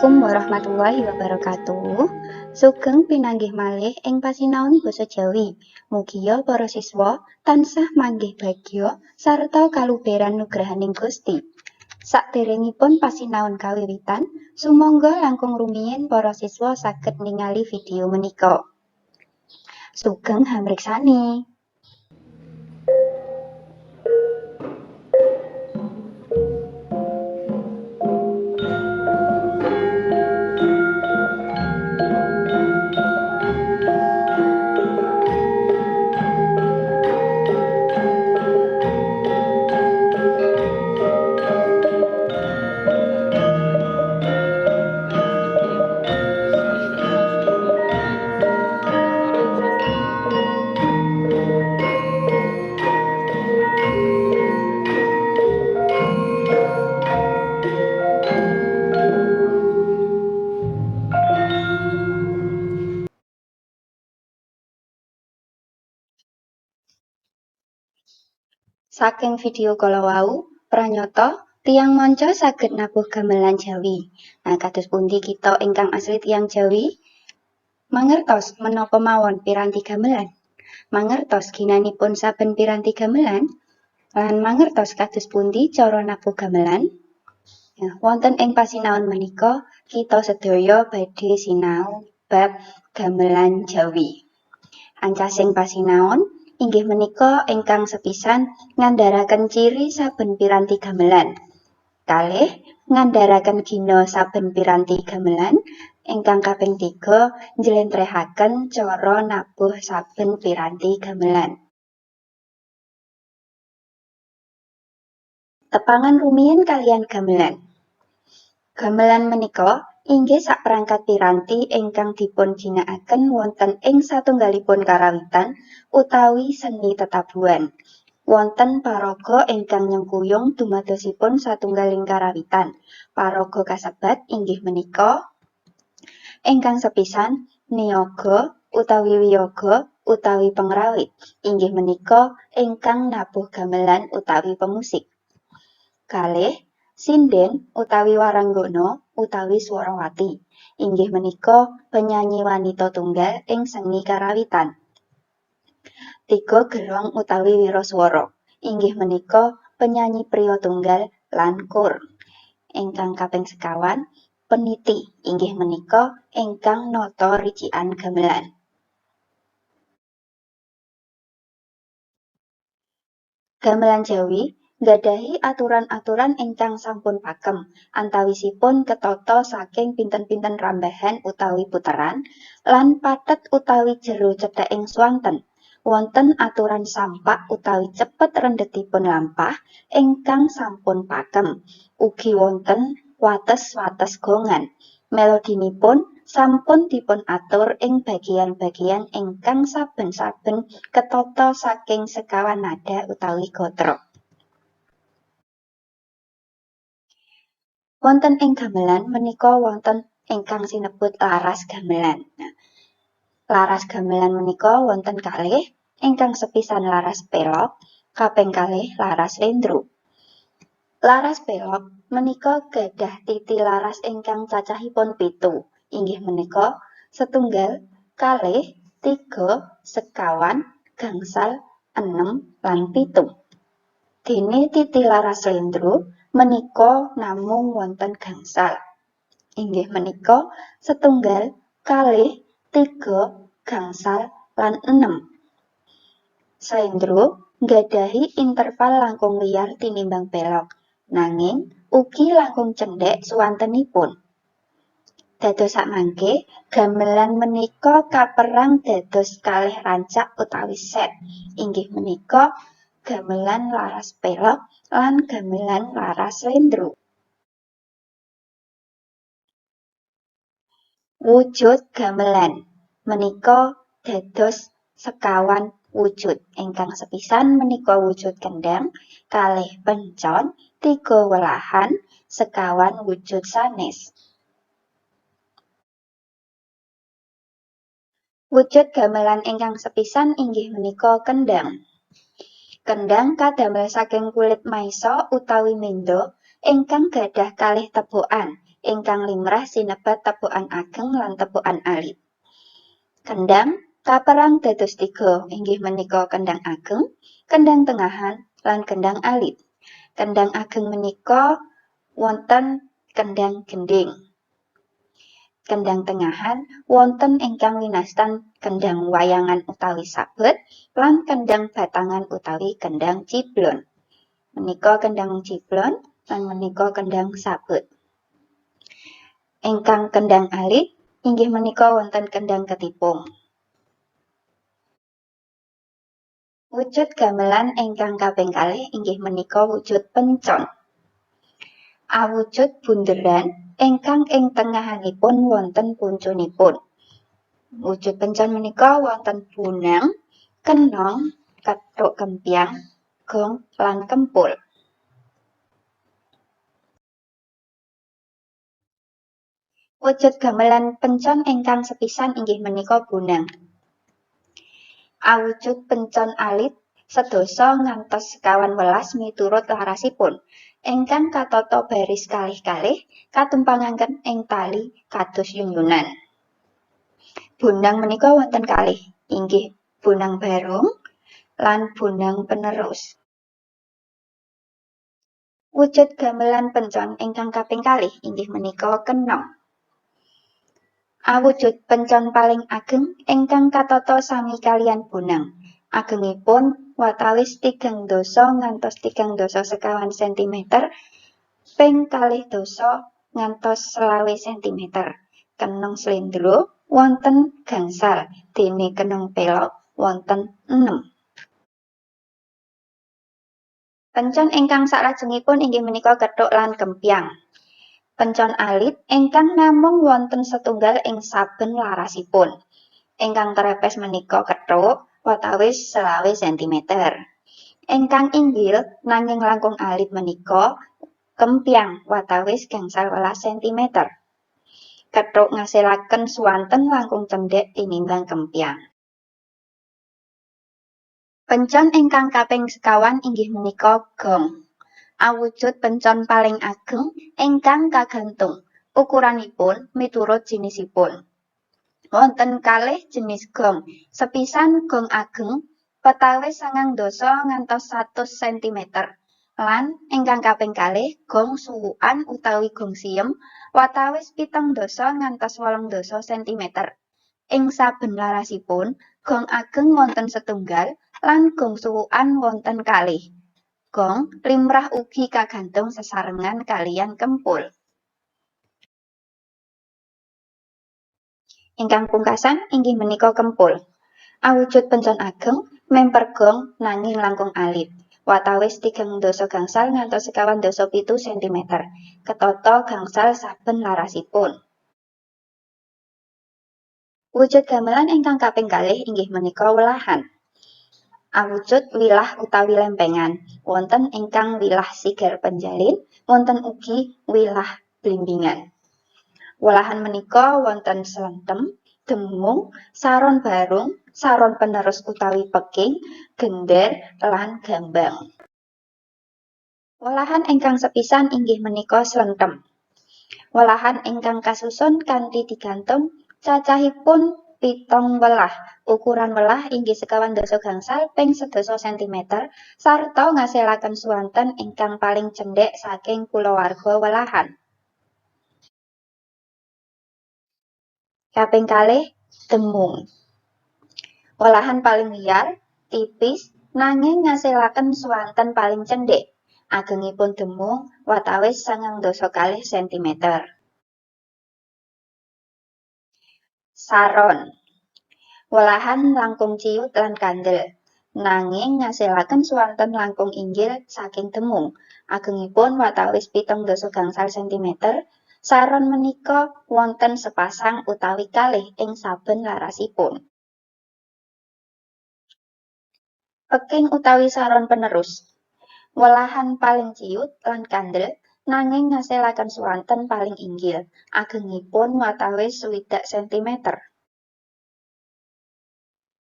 Assalamualaikum warahmatullahi wabarakatuh. Sugeng pinanggih malih ing pasinaon basa Jawi. Mugia para siswa tansah manggih bagya sarta kaluberan nugrahaning Gusti. Saderengipun pasinaon kawiwitan, sumangga langkung rumiyin para siswa saged ningali video menika. Sugeng hamriksani. Saking video kala wau, pranyata tiyang manca saged nabuh gamelan Jawi. Nah, kados pundi kita ingkang asli tiyang Jawi? Mangertos menapa mawon piranti gamelan? Mangertos ginanipun saben piranti gamelan? Lan mangertos kados pundi cara nabuh gamelan? Nah, wonten ing pasinaon menika kita sedaya badhe sinau bab gamelan Jawi. Ancasing pasinaon inggih menika ingkang sepisan ngandharaken ciri saben piranti gamelan. Kalih, ngandharaken gina saben piranti gamelan. Ingkang kaping 3, njlentrehaken cara nabuh saben piranti gamelan. Tepangan rumiyin kaliyan gamelan. Gamelan menika inggih saperangkat piranti ingkang dipun ginakaken wonten ing satunggalipun karawitan utawi seni tetabuhan. Wonten paraga ingkang nyengkuyung dumadosipun satunggaling karawitan. Paraga kasebat inggih menika ingkang sepisan niyaga utawi wiyaga utawi pengrawit, inggih menika ingkang nabuh gamelan utawi pemusik. Kalih, sinden utawi waranggana utawi swarawati, inggih menika penyanyi wanita tunggal ing seni karawitan. 3, gerong utawi wiraswara, inggih menika penyanyi priya tunggal lan kor. Ingkang kaping sekawan, peniti, inggih menika ingkang nata ricikan gamelan. Gamelan Jawi nggadahi aturan-aturan ingkang sampun pakem, antawisipun ketata saking pinten-pinten rambahan utawi puteran, lan pathet utawi jero cetheking swanten. Wonten aturan sampak utawi cepet rendhetipun lampah ingkang sampun pakem. Ugi wonten wates-wates gongan. Melodinipun sampun dipun atur ing bagian-bagian ingkang saben-saben ketata saking sekawan nada utawi gatra. Wonten ing gamelan menika wonten ingkang sinebut laras gamelan. Nah, laras gamelan menika wonten kalih, ingkang sepisan laras pelog, kaping kalih laras slendro. Laras pelog menika gadah titi laras ingkang cacahipun 7, inggih menika setunggal, kalih, 3, sekawan, gangsal, 6, lan 7. Dene titi laras slendro menika namung wonten gangsal, inggih menika setunggal, kalih, 3, gangsal, lan 6. Slendro nggadahi interval langkung wiyar tinimbang pelog, nanging ugi langkung cendhek suwantenipun. Dados sakmangke, gamelan menika kaperang dados kalih rancak utawi set, inggih menika gamelan laras pelog lan gamelan laras slendro. Wujud gamelan menika dados sekawan wujud. Ingkang sepisan menika wujud kendang, kalih pencon, 3 welahan, sekawan wujud sanes. Wujud gamelan ingkang sepisan inggih menika kendang. Kendang kadamel saking kulit maisa utawi menda ingkang gadah kalih tebokan, ingkang limrah sinebat tebukan ageng lan tebukan alit. Kendhang kaperang dados tiga, inggih menika kendhang ageng, kendhang tengahan, lan kendhang alit. Kendhang ageng menika wonten kendhang gendhing. Kendhang tengahan wonten ingkang winastan kendhang wayangan utawi sabet lan kendhang batangan utawi kendhang ciblon. Menika kendhang ciblon lan menika kendhang sabet. Ingkang kendhang alit inggih menika wonten kendhang ketipung. Wujud gamelan ingkang kaping kalih inggih menika wujud pencon. Awujud bunderan ingkang ing tengahanipun wonten puncunipun. Wujud pencon menika wonten bonang, kenong, kethuk kempyang, gong, lan kempul. Wujud gamelan pencon ingkang sepisan inggih menika bonang. Awujud pencon alit sedasa ngantos sekawan welas miturut larasipun, ingkang katata baris kalih-kalih katumpangaken ing tali kados yun-yunan. Bonang menika wonten kalih, inggih bonang barung lan bonang penerus. Wujud gamelan pencon ingkang kaping kalih inggih menika kenong. Awujud pencon paling ageng ingkang katata sami kaliyan bonang. Agengipun watawis 3 ngantos 3,25 sentimeter ping 2 ngantos 25 sentimeter. Kenong slendro wonten gangsal, dene kenong pelog wonten 6. Pencon ingkang saklajengipun inggih menika kethuk lan kempyang. Pencon alit ingkang namung wonten setunggal ing saben larasipun. Ingkang trepes menika kethuk watawis 25 sentimeter. Ingkang inggil nanging langkung alit menika kempyang watawis 15 sentimeter. Kethuk ngasilaken swanten langkung cendhek tinimbang kempyang. Pencon ingkang kaping sekawan inggih menika gong. Awujud pencon paling ageng ingkang kagantung. Ukuranipun miturut jinisipun. Wonten kalih jenis gong. Sepisan gong ageng watawis 90 ngantos 100 sentimeter lan ingkang kaping kalih gong suwukan utawi gong siem watawis 70 ngantos 80 sentimeter. Ing saben larasipun, gong ageng wonten setunggal lan gong suwukan wonten kalih. Gong limrah ugi kagantung sesarengan kaliyan kempul. Ingkang pungkasan inggih menika kempul. Awujud pencon ageng memper gong nanging langkung alit. Watawis 3,5 ngantos 27 sentimeter. Ketata gangsal saben larasipun. Wujud gamelan ingkang kaping kalih inggih menika welahan. Awujud wilah utawi lempengan, wonten ingkang wilah siger penjalin, wonten ugi wilah blimbingan. Welahan menika wonten slentem, demung, saron barung, saron penerus utawi peking, gender, lan gambang. Welahan ingkang sepisan inggih menika slentem. Welahan ingkang kasusun kanthi digantung cacahipun 7 welah. Ukuran welah inggih 25,5 ping 10 sentimeter sarta ngasilaken swanten ingkang paling cendhek saking kulawarga welahan. Kaping kalih, demung. Welahan paling wiyar, tipis, nanging ngasilaken swanten paling cendhek. Agengipun demung watawis 92 sentimeter. Saron. Welahan langkung ciut lan kandel, nanging ngasilaken swanten langkung inggil saking demung. Agengipun watawis 75 sentimeter. Saron menika wonten sepasang utawi kalih ing saben larasipun. Peking utawi saron penerus. Welahan paling ciut lan kandel, nanging ngasilaken swanten paling inggil. Agengipun watawis 60 sentimeter.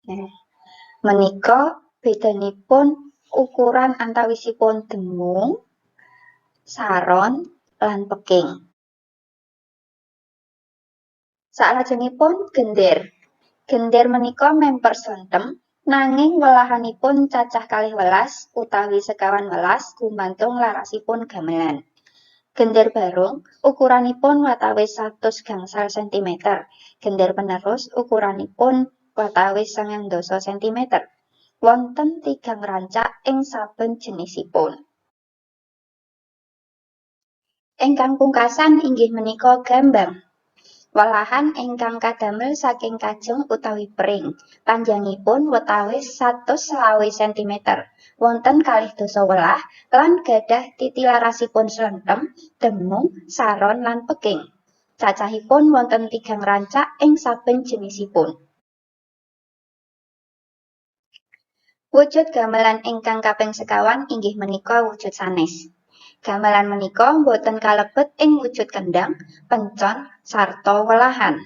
Nah, menika bedanipun ukuran antawisipun demung, saron, lan peking. Saklajengipun gender. Gender menika memper slentem nanging welahanipun cacah 12 utawi 21 gumantung larasipun gamelan. Gender barung ukuranipun watawis 104 cm, gender penerus ukuranipun watawis 90 cm. Wonten tigang rancak ing saben jenisipun. Ingkang pungkasan inggih menika gambang. Welahan ingkang kadamel saking kajeng utawi pring. Panjangipun watawis 125 cm. Wonten 12 welah lan gadah titilarasipun slentem, demung, saron lan peking. Cacahipun wonten tigang rancak ing saben jenisipun. Wujud gamelan ingkang kaping sekawan inggih menika wujud sanes. Gamelan menika boten kalebet ing wujud kendhang, pencon, sarta welahan.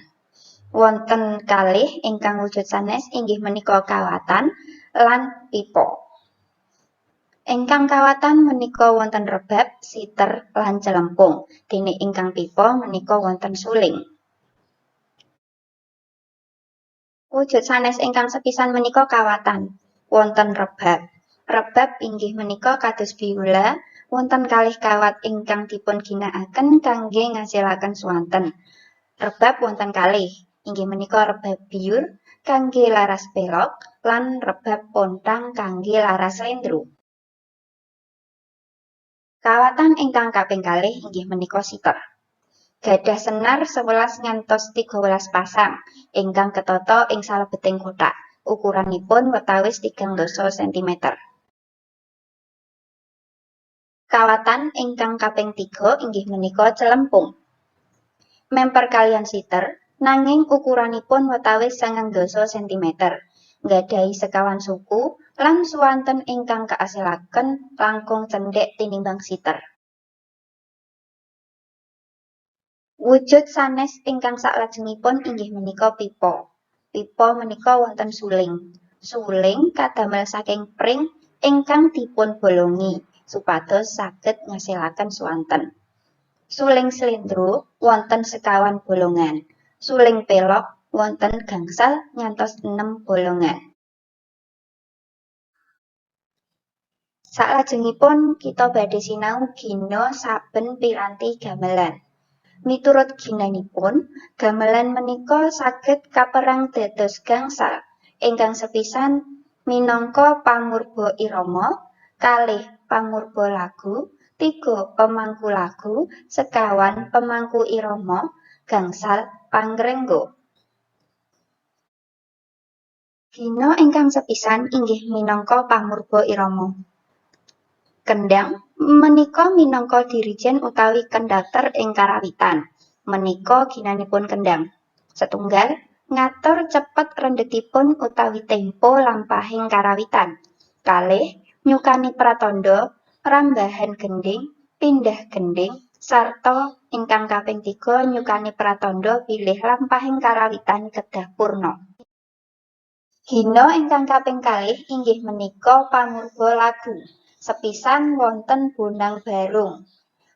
Wonten kalih ingkang wujud sanes inggih menika kawatan lan pipa. Ingkang kawatan menika wonten rebab, siter, lan celempung. Dene ingkang pipa menika wonten suling. Wujud sanes ingkang sepisan menika kawatan. Wonten rebab. Rebab inggih menika kados biola, wonten kalih kawat ingkang dipun ginakaken kangge ngasilaken swanten. Rebab wonten kalih, inggih menika rebab biur kangge laras pelog lan rebab pontang kangge laras slendro. Kawatan ingkang kaping kalih inggih menika siter. Gadah senar 11 ngantos 13 pasang ingkang ketata ing salebeting kothak. Ukuranipun watawis 30 cm. Kawatan ingkang kaping tiga inggih menika celempung. Memper kaliyan siter, nanging ukuranipun watawis 90 cm. Nggadahi sekawan suku lan swanten ingkang kaasilaken langkung cendhek tinimbang siter. Wujud sanes ingkang saklajengipun inggih menika pipa. Pipa menika wonten suling. Suling kadamel saking pring ingkang dipun bolongi supados saged ngasilaken swanten. Suling slendro wonten sekawan bolongan. Suling pelog wonten gangsal ngantos 6 bolongan. Saklajengipun kita badhe sinau gina saben piranti gamelan. Miturut ginanipun, gamelan menika saged kaperang dados gangsal. Ingkang sepisan minangka pamurba irama, kalih pamurba lagu, 3 pemangku lagu, sekawan pemangku irama, gangsal pangrengga. Gina ingkang sepisan inggih minangka pamurba irama. Kendhang menika minangka dirijen utawi konduktor ing karawitan. Menika ginanipun kendhang. Setunggal, ngatur cepet rendhetipun utawi tempo lampahing karawitan. Kalih, nyukani pratandha, rambahan gendhing, pindhah gendhing, sarta ingkang kaping 3 nyukani pratandha bilih lampahing karawitan kedah purna. Gina ingkang kaping kalih inggih menika pamurba lagu. Sepisan wonten bonang barung.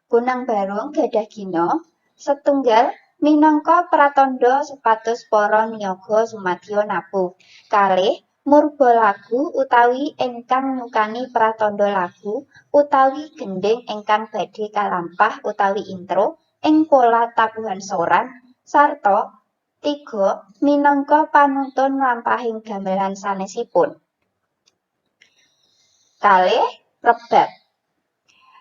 Bonang barung gadah gina setunggal minangka pratandha supados para niyaga sumadya nabuh. Kalih, murba lagu utawi ingkang nyukani pratandha lagu utawi gendhing ingkang badhe kalampah utawi intro ing pola tabuhan soran, sarta 3 minangka panuntun lampahing gamelan sanesipun. Kalih, rebab.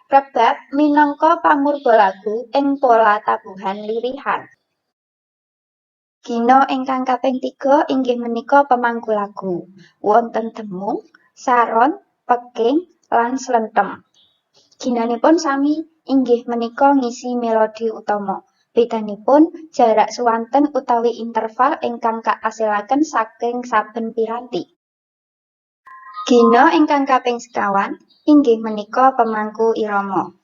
Rebab minangka pamurba lagu ing pola tabuhan lirihan. Gina ingkang kaping 3 inggih menika pemangku lagu. Wonten demung, saron, peking, lan slentem. Ginanipun sami inggih menika ngisi melodi utama. Bedanipun jarak swanten utawi interval ingkang kaasilaken saking saben piranti. Gina ingkang kaping sekawan inggih menika pemangku irama.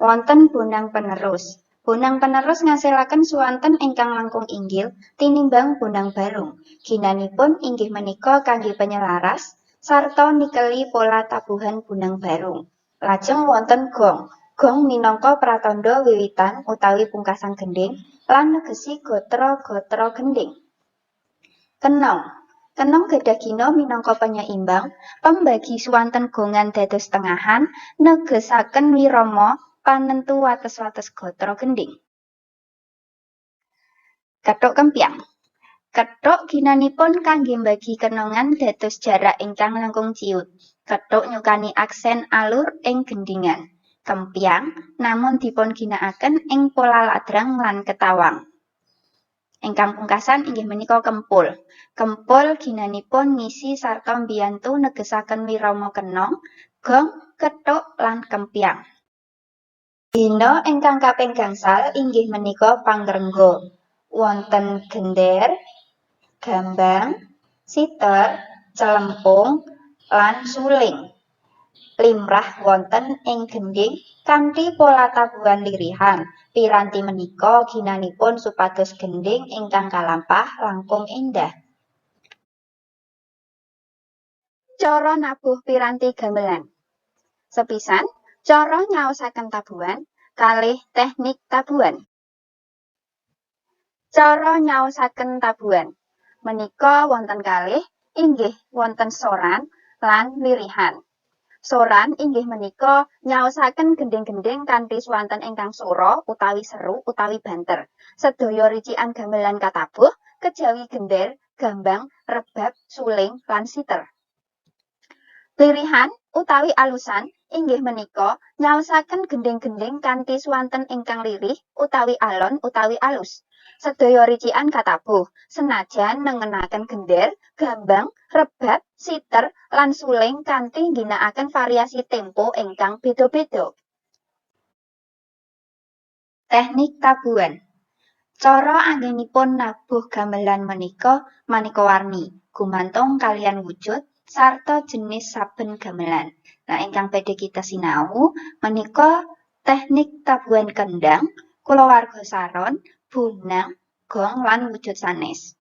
Wonten bonang penerus. Bonang penerus ngasilaken swanten ingkang langkung inggil tinimbang bonang barung. Ginanipun inggih menika kangge penyelaras sarta nikeli pola tabuhan bonang barung. Lajeng wonten gong. Gong minangka pratandha wiwitan utawi pungkasan gendhing lan negesi gatra-gatra gendhing. Kenong. Kenong gadah gina minangka penyeimbang, pembagi swanten gongan dados tengahan, negesaken wirama panentu wates-wates gatra gendhing. Kethuk kempyang. Kethuk ginanipun kangge mbagi kenongan dados jarak ingkang langkung ciut. Kethuk nyukani aksen alur ing gendhingan. Kempyang namung dipunginakaken ing pola ladrang lan ketawang. Ingkang pungkasan inggih menika kempul. Kempul ginanipun ngisi sarta mbiyantu negesaken wirama kenong, gong, kethuk lan kempyang. Gina ingkang kaping gangsal inggih menika pangrengga. Wonten gender, gambang, siter, celempung, lan suling. Limrah wonten ing gendhing kanthi pola tabuhan lirihan. Piranti menika ginanipun supados gendhing ingkang kalampah langkung endah. Cara nabuh piranti gamelan. Sepisan, cara nyaosaken tabuhan, kalih teknik tabuhan. Cara nyaosaken tabuhan menika wonten kalih, inggih wonten soran lan lirihan. Soran inggih menika nyaosaken gendhing-gendhing kanthi swanten ingkang sora utawi seru utawi banter. Sedaya ricikan gamelan katabuh kejawi gender, gambang, rebab, suling lan siter. Lirihan utawi alusan inggih menika nyaosaken gendhing-gendhing kanthi swanten ingkang lirih utawi alon utawi alus. Sedaya ricikan katabuh senajan nengenaken gender, gambang, rebab, siter lan suling kanthi ngginakaken variasi tempo ingkang beda-beda. Teknik tabuhan. Cara anggenipun nabuh gamelan menika maneka warni, gumantung kaliyan wujud sarta jenis saben gamelan. Nah, ingkang badhe kita sinau menika teknik tabuhan kendang, kulawarga saron, bonang, gong lan wujud sanes.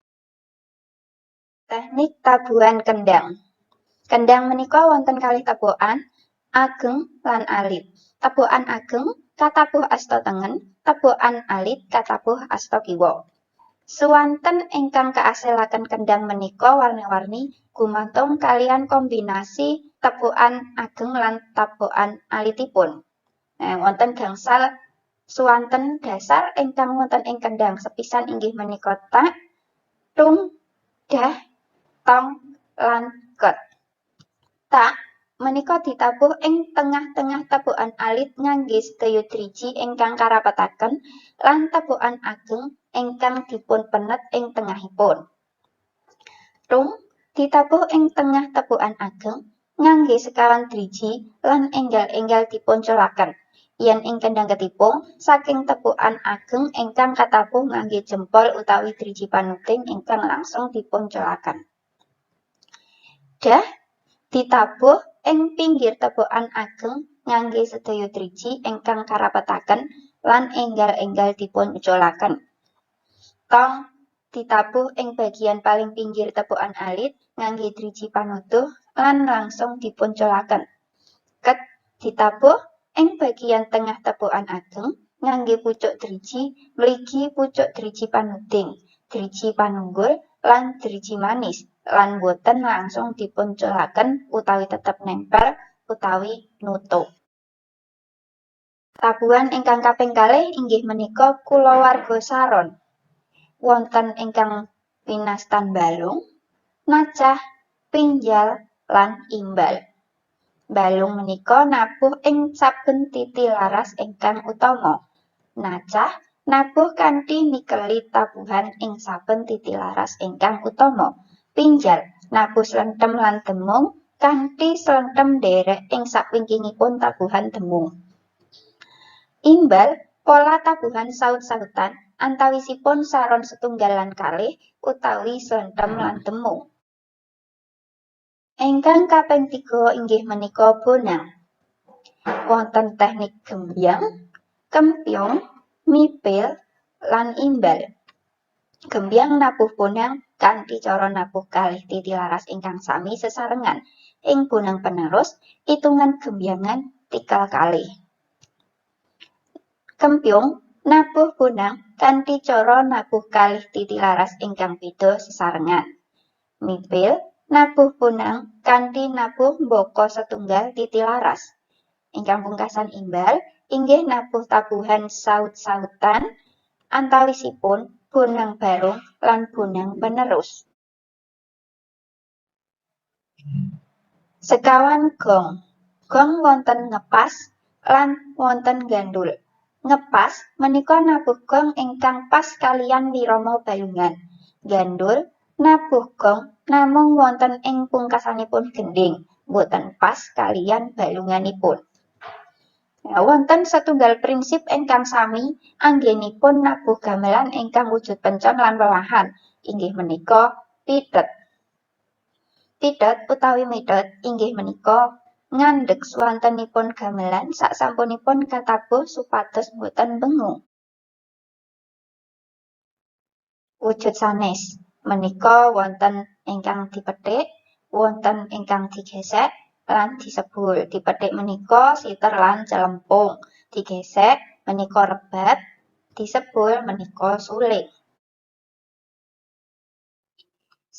Teknik tabuhan kendang. Kendang menika wonten kalih tebokan, ageng lan alit. Tebokan ageng katabuh asta tengen, tebokan alit katabuh asta kiwa. Suwanten ingkang kaasilaken kendang menika warni-warni gumantung kaliyan kombinasi tebokan ageng lan tebokan alitipun. Nah, wonten gangsal suwanten dasar ingkang wonten ing kendang. Sepisan inggih menika tak, tung, dah, tong, lan ket. Tak menika ditabuh ing tengah-tengah tebokan alit ngangge sedaya driji ingkang karapetaken lan tebokan ageng ingkang dipunpenet ing tengahipun. Tung ditabuh ing tengah tebokan ageng ngangge sekawan driji lan enggal-enggal dipunculaken. Yen ing kendang ketipung saking tebokan ageng ingkang katabuh ngangge jempol utawi driji panuding ingkang langsung dipunculaken. Dah ditabuh ing pinggir tebokan ageng ngangge sedaya driji ingkang karapetaken lan enggal-enggal dipunculaken. Tong ditabuh ing bagian paling pinggir tebokan alit ngangge driji panuduh lan langsung dipunculaken. Ket ditabuh ing bagian tengah tebokan ageng ngangge pucuk driji mligi pucuk driji panuding, driji panunggul lan driji manis lan boten langsung dipunculaken utawi tetep nempel utawi nutup. Tabuhan ingkang kaping kalih inggih menika kulawarga saron. Wonten ingkang winastan balung, nacah, pinjal, lan imbal. Balung menika nabuh ing saben titi laras ingkang utama. Nacah nabuh kanthi nikeli tabuhan ing saben titi laras ingkang utama. Pinjal nabuh slentem lan demung kanthi slentem nderek ing sakwingkingipun tabuhan demung. Imbal pola tabuhan saut-sautan antawisipun saron setunggal lan kalih utawi slentem lan demung. Ingkang kaping tiga inggih menika bonang. Wonten teknik gembyang, kempyung, mipil, lan imbal. Gembyang nabuh bonang kanthi cara nabuh kalih titi laras ingkang sami sesarengan. Ing bonang penerus, itungan gembyangan tikel kalih. Kempyung nabuh bonang kanthi cara nabuh kalih titilaras ingkang beda sesarengan. Mipil nabuh bonang kanthi nabuh mbaka setunggal titilaras. Ingkang pungkasan imbal inggih nabuh tabuhan saut-sautan antawisipun bonang barung lan bonang penerus. Sekawan gong. Gong wonten ngepas lan wonten nggandhul. Ngepas menika nabuh gong ingkang pas kaliyan wirama balungan. Nggandhul nabuh gong namung wonten ing pungkasanipun gendhing, boten pas kaliyan balunganipun. Nah, wonten setunggal prinsip ingkang sami anggenipun nabuh gamelan ingkang wujud pencon lan welahan, inggih menika pithet. Pithet utawi mithet inggih menika ngandhek swantenipun gamelan sasampunipun katabuh supados boten bengung. Wujud sanes menika wonten ingkang dipethik, wonten ingkang digesek lan disebul. Dipethik menika siter lan celempung, digesek menika rebab, disebul menika suling.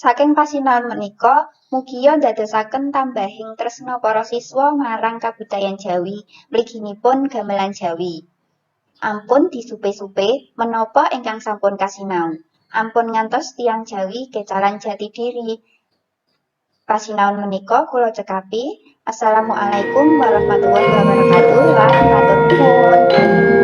Saking pasinaon menika mugia ndadosaken tambahing tresna para siswa marang kabudayan Jawi, mliginipun gamelan Jawi. Ampun disupe-supe menapa ingkang sampun kasinau. Ampun ngantos tiyang Jawi kecalan jati diri. Pasinaon menika kula cekapi. Assalamualaikum warahmatullahi wabarakatuh lan matur nuwun.